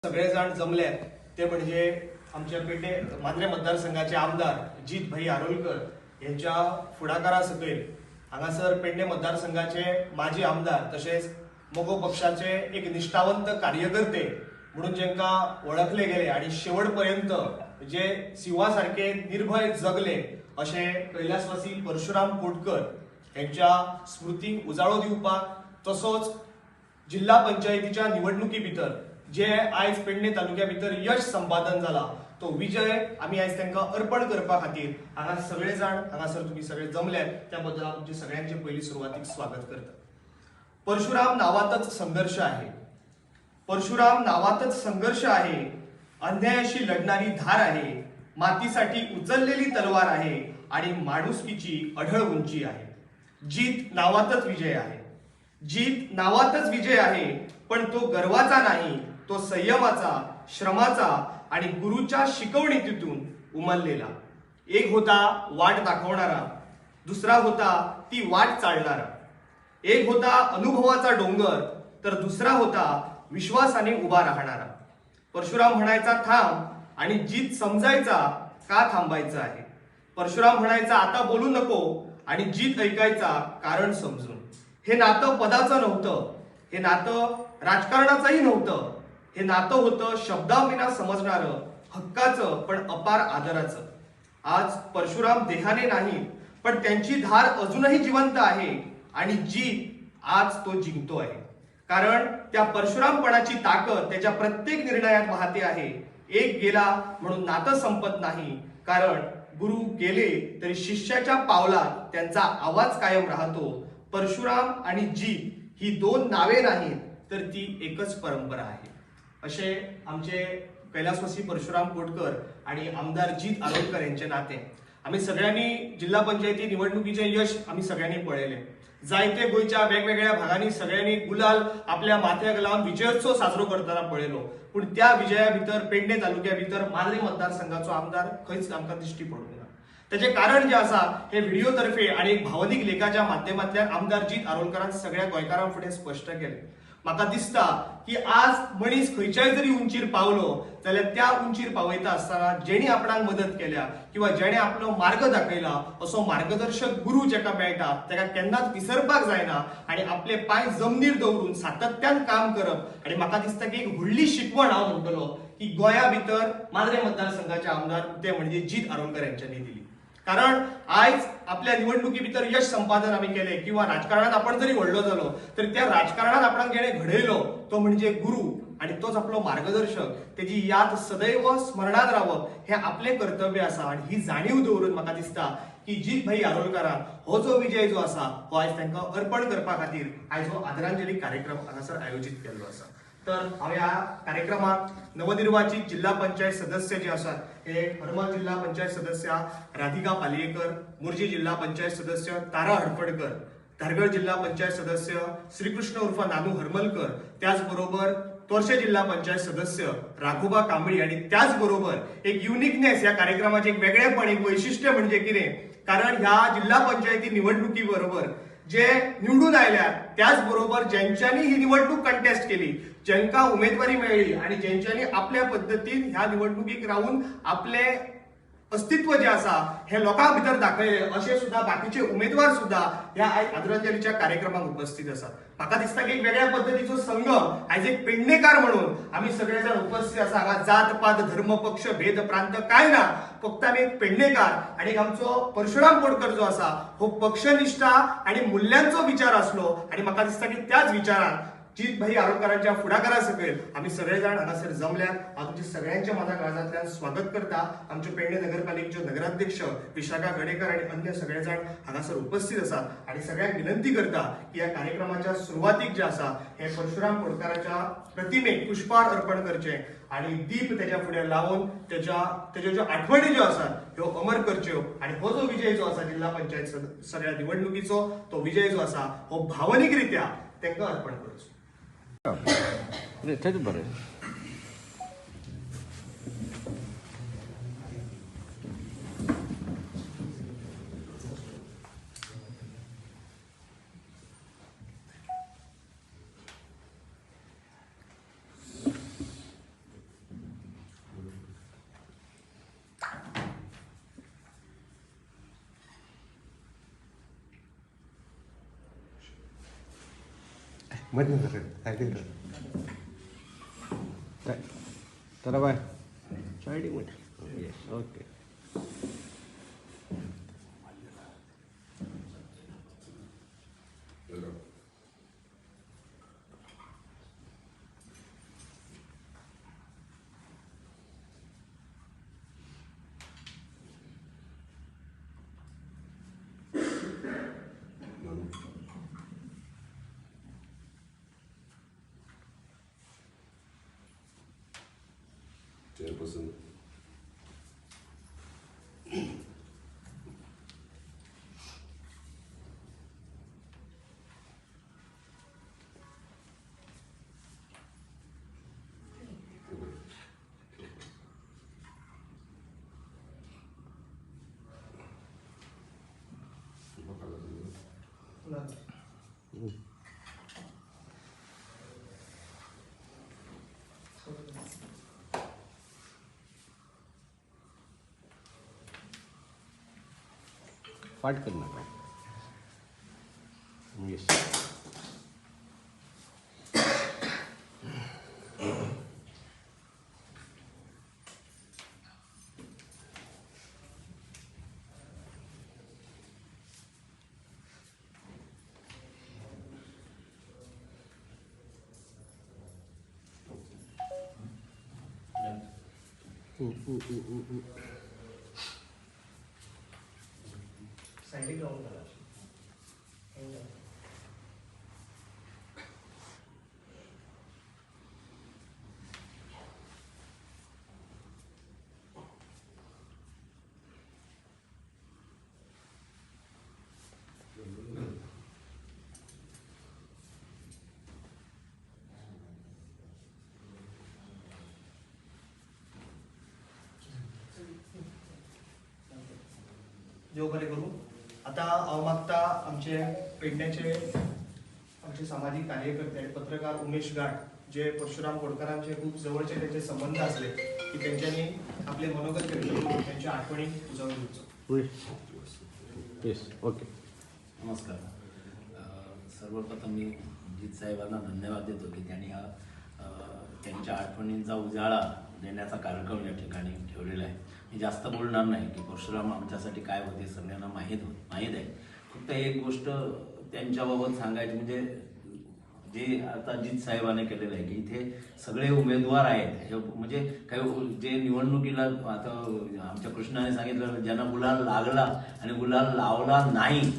सगळे जाण जमले ते म्हणजे आमच्या पेडणे मांद्रे मतदारसंघाचे आमदार जीत भाई आरोलकर यांच्या फुडाकारा सकयल हांगासर पेडणे मतदारसंघाचे माजी आमदार तशेंच मगो पक्षाचे एक निष्ठावंत कार्यकर्ते म्हणून जेंका वळखले गेले आणि शेवट पर्यंत जे सिंहा सारखे निर्भय जगले अशे कैलासवासी परशुराम कोटकर यांच्या स्मृतीक उजाळो दिवपाक तसोच जिल्हा पंचायतीच्या निवडणुकी भितर जे आयज पेडणे तालुक्या भितर यश संपादन जाला तो विजय आमी आयज तांकां अर्पण करपा खातीर हांगा सगळे जाण हांगासर तुमी सगळे जमल्यात त्या बद्दल हांव तुमचे सगळ्यांचे पयली सुरवातीक स्वागत करता. परशुराम नावातच संघर्ष आहे, परशुराम नावातच संघर्ष आहे, अन्यायाशी लढणारी धार आहे, मातीसाठी उचललेली तलवार आहे आणि माणुसकीची अढळ उंची आहे. जीत नावातच विजय आहे, जीत नावातच विजय आहे, पण तो गर्वाचा नाही, तो संयमाचा, श्रमाचा आणि गुरुच्या शिकवणीतून उमललेला. एक होता वाट दाखवणारा, दुसरा होता ती वाट चालणारा. एक होता अनुभवाचा डोंगर तर दुसरा होता विश्वासाने उभा राहणारा. परशुराम म्हणायचा थांब आणि जीत समजायचा का थांबायचं आहे. परशुराम म्हणायचा आता बोलू नको आणि जीत ऐकायचा कारण समजून. हे नातं पदाचं नव्हतं, हे नातं राजकारणाचंही नव्हतं, हे नातं होतं शब्दाविना समजणारं, हक्काचं पण अपार आदराचं. आज परशुराम देहाने नाही पण त्यांची धार अजूनही जिवंत आहे आणि जीत आज तो जिंकतो आहे, कारण त्या परशुरामपणाची ताकद त्याच्या प्रत्येक निर्णयात वाहते आहे. एक गेला म्हणून नातं संपत नाही, कारण गुरु गेले तरी शिष्याच्या पावलात त्यांचा आवाज कायम राहतो. परशुराम आणि जीत ही दोन नावे नाहीत तर ती एकच परंपरा आहे. असे आमचे कैलासवासी परशुराम कोटकर आणि आमदार जीत आरोलकर यांचे नाते आम्ही सगळ्यांनी जिल्हा पंचायती निवडणुकीचे यश आम्ही सगळ्यांनी पळयले. जायते गोंयच्या वेगवेगळ्या भागांनी सगळ्यांनी गुलाल आपल्या माथ्याक लावन विजयोत्सव साजरो करतना पळयलो, पूण त्या विजया भितर पेडणे तालुक्या भितर मांद्रे मतदारसंघाचो आमदार खंयच आमकां दिश्टी पडूंक ना. त्याचे कारण जे आसा हे व्हिडिओ तर्फे आणि एक भावनीक लेखाच्या माध्यमांतल्यान आमदार जीत आरोलकरान सगळ्या गोंयकारां फुडें स्पश्ट केलें. म्हाका दिसता की आज मनीस खंयच्याय जरी उंचीर पावलो जाल्यार त्या उंचीर पावयता आसतना जेणी आपणाक मदत केल्या किंवा जेणे आपलो मार्ग दाखयला असो मार्गदर्शक गुरु जेका मेळटा ताका केन्नाच विसरपाक जायना आणि आपले पांय जमनीर दवरून सातत्यान काम करप. आणि म्हाका दिसता की एक व्हडली शिकवण हांव म्हणटलो की गोंया भितर मांद्रे मतदारसंघाचे आमदार ते म्हणजे जीत आरोलकर यांच्यांनी दिली. कारण आयज आपल्या निवडणुकी भितर यश संपादन आमी केले किंवा राजकारणात आपण जरी व्हडलो जालो तरी त्या राजकारणात आपणाक जेणे घडयलो तो म्हणजे गुरु आणि तोच आपलो मार्गदर्शक. तेजी याद सदैव स्मरणात रावप हे आपले कर्तव्य आसा आणि ही जाणीव दवरून म्हाका दिसता की जीत भाई आरोलकरान हो जो विजय जो आसा हो आयज तांकां अर्पण करपा खातीर आयज हो आदरांजली कार्यक्रम हांगासर आयोजीत केल्लो आसा. तर हांव ह्या कार्यक्रमाक नवनिर्वाचित जिल्हा पंचायत सदस्य जे आसात हे हरमल जिल्हा पंचायत सदस्य राधिका पालयेकर, मोरजी जिल्हा पंचायत सदस्य तारा हडफडकर, धारगळ जिल्हा पंचायत सदस्य श्रीकृष्ण उर्फ नानू हरमलकर, त्याचबरोबर तोरशे जिल्हा पंचायत सदस्य राघोबा कांबळी आणि त्याचबरोबर एक युनिकनेस या कार्यक्रमाचे एक वेगळेपण, एक वैशिष्ट्य म्हणजे कितें, कारण ह्या जिल्हा पंचायती निवडणुकी बरोबर जे निवडून आयल्यात त्याचबरोबर ज्यांच्यांनी ही निवडणूक कंटेस्ट केली, ज्यांका उमेदवारी मेळ्ळी आणि ज्यांच्यांनी आपल्या पद्दतीन ह्या निवडणुकीक रावून आपले अस्तित्व जे आसा हे लोकां भितर दाखयले अशे सुद्धा बाकीचे उमेदवार सुद्धा ह्या आयज आदरांजलीच्या कार्यक्रमाक उपस्थित आसात. म्हाका दिसता की एक वेगळ्या पद्दतीचो संगम आयज एक पेडणेकार म्हणून आमी सगळे जाण उपस्थित आसा. हांगा जात पात धर्म पक्ष भेद प्रांत काय ना, फक्त आमी एक पेडणेकार आणि आमचो परशुराम कोटकर जो आसा हो पक्षनिष्ठा आणि मुल्यांचो विचार आसलो आणि म्हाका दिसता की त्याच विचारान जीत भाई आरोलकरांच्या फुडाकारा सकयल आमी सगळे जाण हांगासर जमल्यात. हांव तुमच्या सगळ्यांच्या माझ्या काळजांतल्यान स्वागत करता. आमच्यो पेडणे नगरपालिकेच्यो नगराध्यक्ष विशाखा गडेकर आणि अन्य सगळे जाण हांगासर उपस्थित आसात आणि सगळ्यांक विनंती करता की ह्या कार्यक्रमाच्या सुरवातीक जे आसा हे परशुराम कोटकराच्या प्रतिमेक पुष्पहार अर्पण करचे आणि दीप त्याच्या फुडें लावन तेज्यो ज्यो आठवणी ज्यो आसात ह्यो अमर करच्यो आणि हो जो विजय जो आसा जिल्हा पंचायत सगळ्या निवडणुकीचो तो विजय जो आसा हो भावनीक रित्या तांकां अर्पण करचो. थंयच बरें. मदीं सर सायडीक चला बाय सायडीक म्हणटा. ओके. चेअरपर्सन. फाट कर नाका. येस. सायडीक रावून घाला. देव बरें करूं. आतां हांव मागता आमचे पेडण्याचे आमचे सामाजीक कार्यकर्ते आनी पत्रकार उमेश गाट, जे परशुराम बोरकारांचे खूब जवळचे तेंचे संबंद आसले, की तेंच्यांनी आपले मनोगत व्यक्त करून त्यांच्या आठवणी उजाळून दिवचो. येस. ओके. नमस्कार. सर्वप्रथम मी जीत साहेबांना धन्यवाद देतो की त्यांनी हा त्यांच्या आठवणींचा उजाळा देण्याचा कार्यक्रम या ठिकाणी ठेवलेला आहे. मी जास्त बोलणार नाही की परशुराम आमच्यासाठी काय होते सगळ्यांना माहीत आहे. फक्त एक गोष्ट त्यांच्याबाबत सांगायची म्हणजे जे आता जीत साहेबांनी केलेलं आहे की इथे सगळे उमेदवार आहेत, हे म्हणजे काही जे निवडणुकीला आता आमच्या कृष्णाने सांगितलं ज्यांना गुलाल लागला आणि गुलाल लावला नाही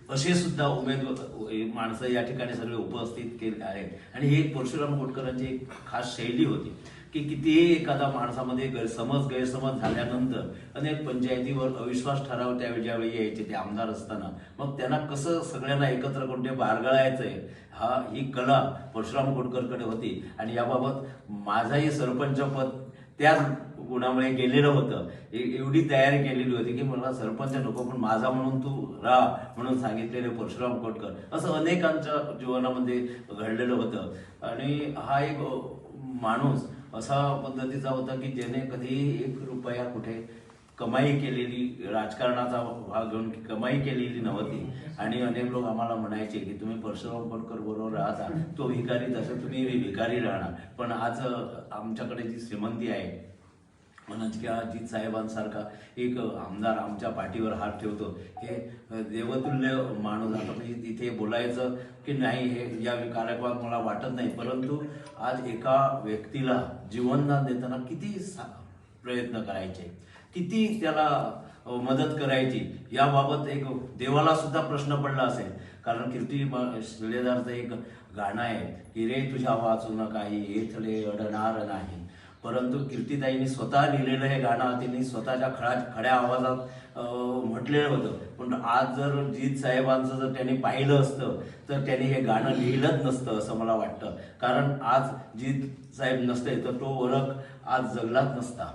असे सुद्धा उमेदवार माणसं या ठिकाणी सगळे उपस्थित केले आहेत. आणि ही एक परशुराम कोटकरांची एक खास शैली होती की कितीही एखादा माणसामध्ये गैरसमज झाल्यानंतर अनेक पंचायतीवर अविश्वास ठराव त्यावेळी ज्यावेळी यायचे ते आमदार असताना मग त्यांना कसं सगळ्यांना एकत्र करून ते बारगळायचं आहे ही कला परशुराम कोटकरकडे होती. आणि याबाबत माझाही सरपंचपद त्याच गुणामुळे गेलेलं होतं. एवढी तयारी केलेली होती की मला सरपंच नको पण माझा म्हणून तू राहा म्हणून सांगितलेले परशुराम कोटकर, असं अनेकांच्या जीवनामध्ये घडलेलं होतं. आणि हा एक माणूस असा पद्धतीचा होता की ज्याने कधीही एक रुपया कुठे कमाई केलेली, राजकारणाचा भाग घेऊन कमाई केलेली नव्हती. आणि अनेक लोक आम्हाला म्हणायचे की तुम्ही परशुराम कोटकर बरोबर राहता, तो भिकारी तसं तुम्ही भिकारी राहणार. पण आज आमच्याकडे जी श्रीमंती आहे म्हणून की जीत साहेबांसारखा एक आमदार आमच्या पाठीवर हात ठेवतो, हे देवतुल्य माणूस. आता म्हणजे इथे बोलायचं की नाही हे या कार्यक्रमात मला वाटत नाही, परंतु आज एका व्यक्तीला जीवनदान देताना किती प्रयत्न करायचे, किती त्याला मदत करायची याबाबत एक देवाला सुद्धा प्रश्न पडला असेल. कारण कीर्ती शिलेदारचं एक गाणं आहे की रे तुझ्या वाचून काही येथले अडणार नाही, परंतु कीर्तिताईंनी स्वतः लिहिलेलं हे गाणं त्यांनी स्वतःच्या खड्या आवाजात म्हटलेलं होतं. पण आज जर जीत साहेबांचं जर त्यांनी पाहिलं असतं तर त्यांनी हे गाणं लिहिलंच नसतं असं मला वाटतं. कारण आज जीत साहेब नसते तर तो वरक आज जगलाच नसता.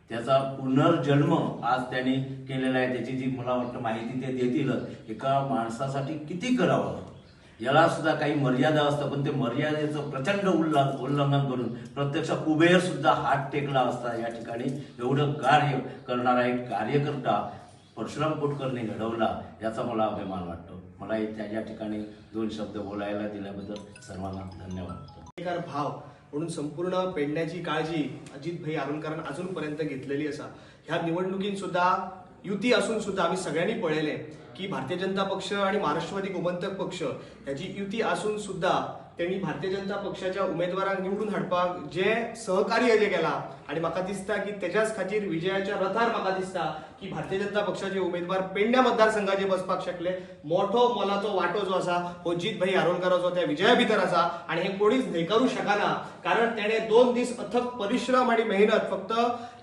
त्याचा पुनर्जन्म आज त्यांनी केलेला आहे. त्याची जी मला वाटतं माहिती ते देतीलच. एका माणसासाठी किती करावं याला सुद्धा काही मर्यादा असतं, पण ते मर्यादेचं प्रचंड उल्लंघन करून प्रत्यक्ष कुबेर सुद्धा हात टेकला असता या ठिकाणी. एवढं कार्य करणारा एक कार्यकर्ता परशुराम कोटकरने घडवला याचा मला अभिमान वाटतो. मला त्या या ठिकाणी दोन शब्द बोलायला दिल्याबद्दल सर्वांना धन्यवाद. एकार भाव म्हणून संपूर्ण पेडण्याची काळजी अजित भाई आरोलकरान अजूनपर्यंत घेतलेली आसा. ह्या निवडणुकीन सुद्धा युती असून सुद्धा आम्ही सगळ्यांनी पळयलें की भारतीय जनता पक्ष आणि महाराष्ट्रवादी गोमंतक पक्ष ह्याची युती असून सुद्धा त्यांनी भारतीय जनता पक्षाच्या उमेदवारांक निवडून हाडपाक जे सहकार्य जे केलां आणि म्हाका दिसता की तेच्याच खातीर विजयाच्या रथार म्हाका दिसता की भारतीय जनता पक्षाचे उमेदवार पेडण्या मतदारसंघाचे बसपाक शकले. मोठो मोलाचो वांटो जो आसा हो जीत भाई आरोलकराचो त्या विजया भितर आसा आणि हे कोणीच न्हयकारू शकना, कारण तेणे 2 दीस अथक परिश्रम आणि मेहनत फक्त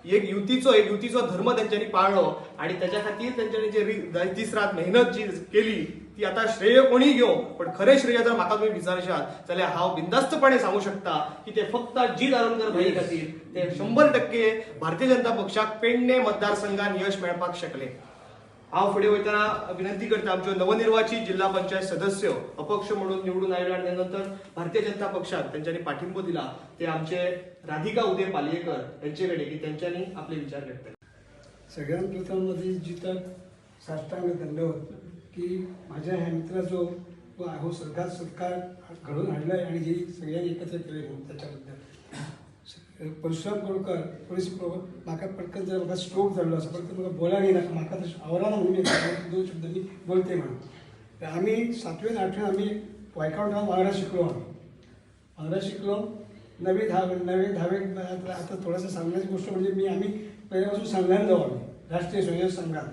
एक युतीचो धर्म तेंच्यांनी पाळ्ळो आणि त्याच्या खातीर तेंच्यांनी जे दीस रात मेहनत जी केली ती आता श्रेय कोणी घेवं, पण खरें श्रेय जर म्हाका तुमी विचारशात जाल्यार हांव बिंदास्तपणे सांगू शकता की ते फक्त जीत आरोलकर भाई खातीर ते 100% भारतीय जनता पक्षाक पेडणे मतदारसंघान यश मेळपाक शकले. हांव फुडें वयतना विनंती करता आमच्यो नवनिर्वाचित जिल्हा पंचायत सदस्य अपक्ष म्हणून निवडून आयले आनी नंतर भारतीय जनता पक्षाक तेंच्यांनी पाठिंबो दिला ते आमचे राधिका उदय पालयेकर यांचे कडेन की तेंच्यांनी आपले विचार व्यक्त केले. सगळ्यात प्रथम मध्ये जिथं साष्टांग दंडवत की माझ्या ह्या मित्राचो हो सरकार सत्कार घडवून आणला आहे आणि हे सगळ्यांनी एकत्र केले म्हणून त्याच्याबद्दल. परशुराम कोळकर पोलीस म्हाका पटकन जर म्हाका स्ट्रोक जाल्लो आसा पटकन म्हाका बोलांक येना, म्हाका तशें आवडना म्हणून मी दोन शब्द मी बोलते म्हणून. तर आम्ही 7वे 8वे आम्ही वायकावटान वांगडा शिकलो, आम्ही वांगडा शिकलो. नवी दहावे आता थोडंसं सांगण्याची गोष्ट म्हणजे मी आम्ही पहिल्यापासून संघान जाऊ, आम्ही राष्ट्रीय स्वयंसेवक संघात.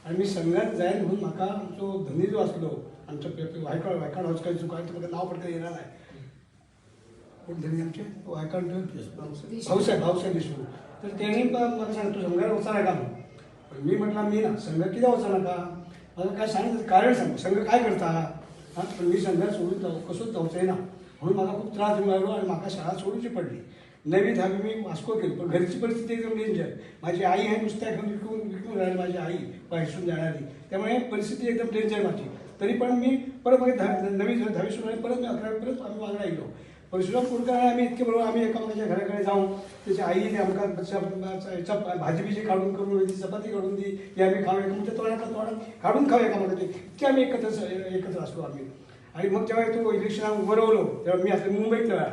आणि मी संघात जाईन म्हणून म्हाका आमचो धनी जो आसलो आमचो वायकाळ वायकाळ हॉस्पिटल काय म्हाका नाव पटकन येणार नाही, कोण धनी आमचे वायकाळ भाऊसाहेब देशमुख. तर तेणी म्हाका सांग तूं संघात वचना नाका म्हणून. पण मी म्हटलं मी ना संघ कित्याक वचना नाका, म्हाका काय सांग कारण सांग संघ काय करता हां. पण मी संघात सोडून जाऊ कसोच जावचें ना म्हणून म्हाका खूप त्रास दिवंक लागलो आणि म्हाका शाळा सोडूची पडली. 9वी 10वी मी वास्को केली, पण घरची परिस्थिती एकदम डेंजर. माझी आई आहे नुसत्या घेऊन विकून विकून राहिली माझी आई बाहेरून जाणारी, त्यामुळे परिस्थिती एकदम डेंजर माझी. तरी पण मी परत मग 9वी 10वी सोडून परत मी 11वी परत आम्ही वांगडा येयलो. परशुराम कोळकर आम्ही इतके बरोबर आम्ही एकामेकाच्या घराकडे जाऊन त्याची आईने आमकां भाजी बिजी काढून करून दी, चपाती काढून दी, हे आम्ही खाऊ एकामेकाच्या तोंडात तोंडात काढून खाऊ एकामेकाचे, इतके आम्ही एकत्र असलो आम्ही. आणि मग जेव्हा तो इलेक्शनाक उभं रावलो तेव्हा मी आता मुंबईत तेव्हा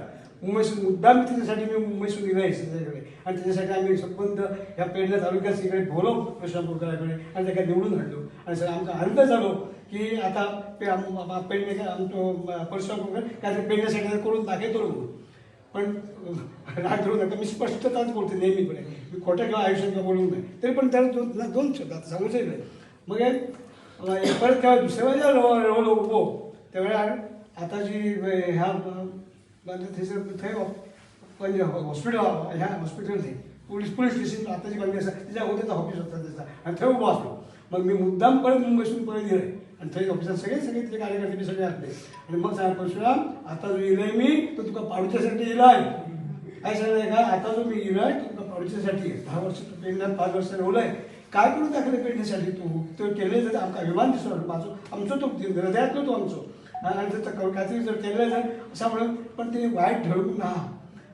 मुंबईसून मुद्दाम त्याच्यासाठी मी मुंबईसून येयले त्याच्याकडे आणि त्याच्यासाठी आम्ही संबंध ह्या पेडणे तालुक्यात इकडे भोवलो परशुराम कोळकराकडे आणि ताका निवडून हाडलो. आणि सर आमकां आनंद जालो की आता पेडणे आमचो परशुराम कोळकर काय पेडण्यासाठी करून दाखयतलो म्हणून. पण राग धरू नका, मी स्पष्टताच बोलते नेहमीकडे, मी खोटं किंवा आयुष्यात किंवा बोलू नये. तरी पण त्याला दोन शब्द आता सांगूच नाही. मग परत तेव्हा दुसऱ्या वेळेला रवलो उभो त्यावेळेला आता जी ह्या थंयसर थंय म्हणजे हॉस्पिटल ह्या हॉस्पिटल थंय पोलीस पोलीस स्टेशन आताची बांधली आसा तेच्या अगोदर ऑफिस होता त्याचा आणि थंय उभो आसलो. मग मी मुद्दाम परत मुंबईसून परत येयले आणि थंय ऑफिसात सगळे सगळे तिथे कार्यकर्ते बी सगळे असले. आणि मग सांग परशुराम आता जो येयलय मी तो तुका पाडूच्यासाठी येयलाय. काय सांगलंय का आता जो मी येयलाय तो तुका पाडूच्यासाठी, 10 वर्ष तू पेडण्यात 5 वर्ष रावलंय, काय करून दाखवलं पेडण्यासाठी तू, तो केले जर आमकां अभिमान दिसलो माझो आमचो तो हृदयातलो तो आमचो आणि जर काहीतरी जर केलं जर असं म्हणून. पण ते वाईट ठरवून ना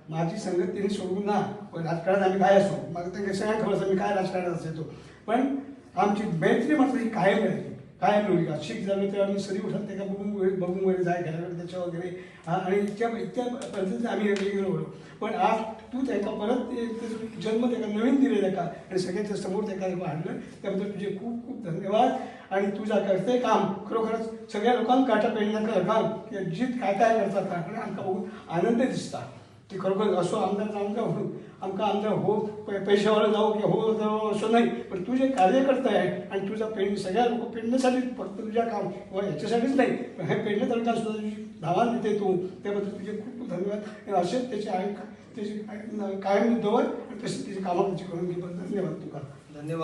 माझी संगत तिने सोडून ना. राजकारणात आम्ही काय असो मला ते सगळ्यांना खबर असं मी काय राजकारणात असायचो, पण आमची मैत्री मात्र ही कायम राहिली, कायम राहिली. शिक झालो तेव्हा आम्ही सरी उठत त्याका बघून बघून वगैरे जाय घराकडे त्याच्या वगैरे हां. आणि इतक्या इतक्या परिस्थितीत आम्ही वेगवेगळं होलो. पण आज तू ताका परत त्याचा जन्म ताका नवीन दिले ताका आणि सगळ्यांच्या समोर ताका हाडलं, त्याबद्दल तुझे खूप खूप धन्यवाद. आणि तुझा करते काम खरोखरच सगळ्या लोकांक कळटा पेडण्यात काम की जीत काय काय करतात आणि आमकां बघून आनंद दिसता की खरोखर असो आमदार जावंक जाय म्हणून आमकां आमदार हो पैशावालो जावं की हो जावं असं नाही, पण तू जे कार्य करताय आणि तुझा पेडणे सगळ्या लोक पेडण्यासाठी फक्त तुझ्या काम किंवा ह्याच्यासाठीच नाही, पण हे पेडणे तालुक्यात सुद्धा तुझी धावान देते तू, त्याबद्दल तुझे खूप खूप धन्यवाद. आणि असेच त्याचे आहे त्याची कायम दवर आणि तशी त्याची कामं त्याची करून घे. धन्यवाद तुका. धन्यवाद.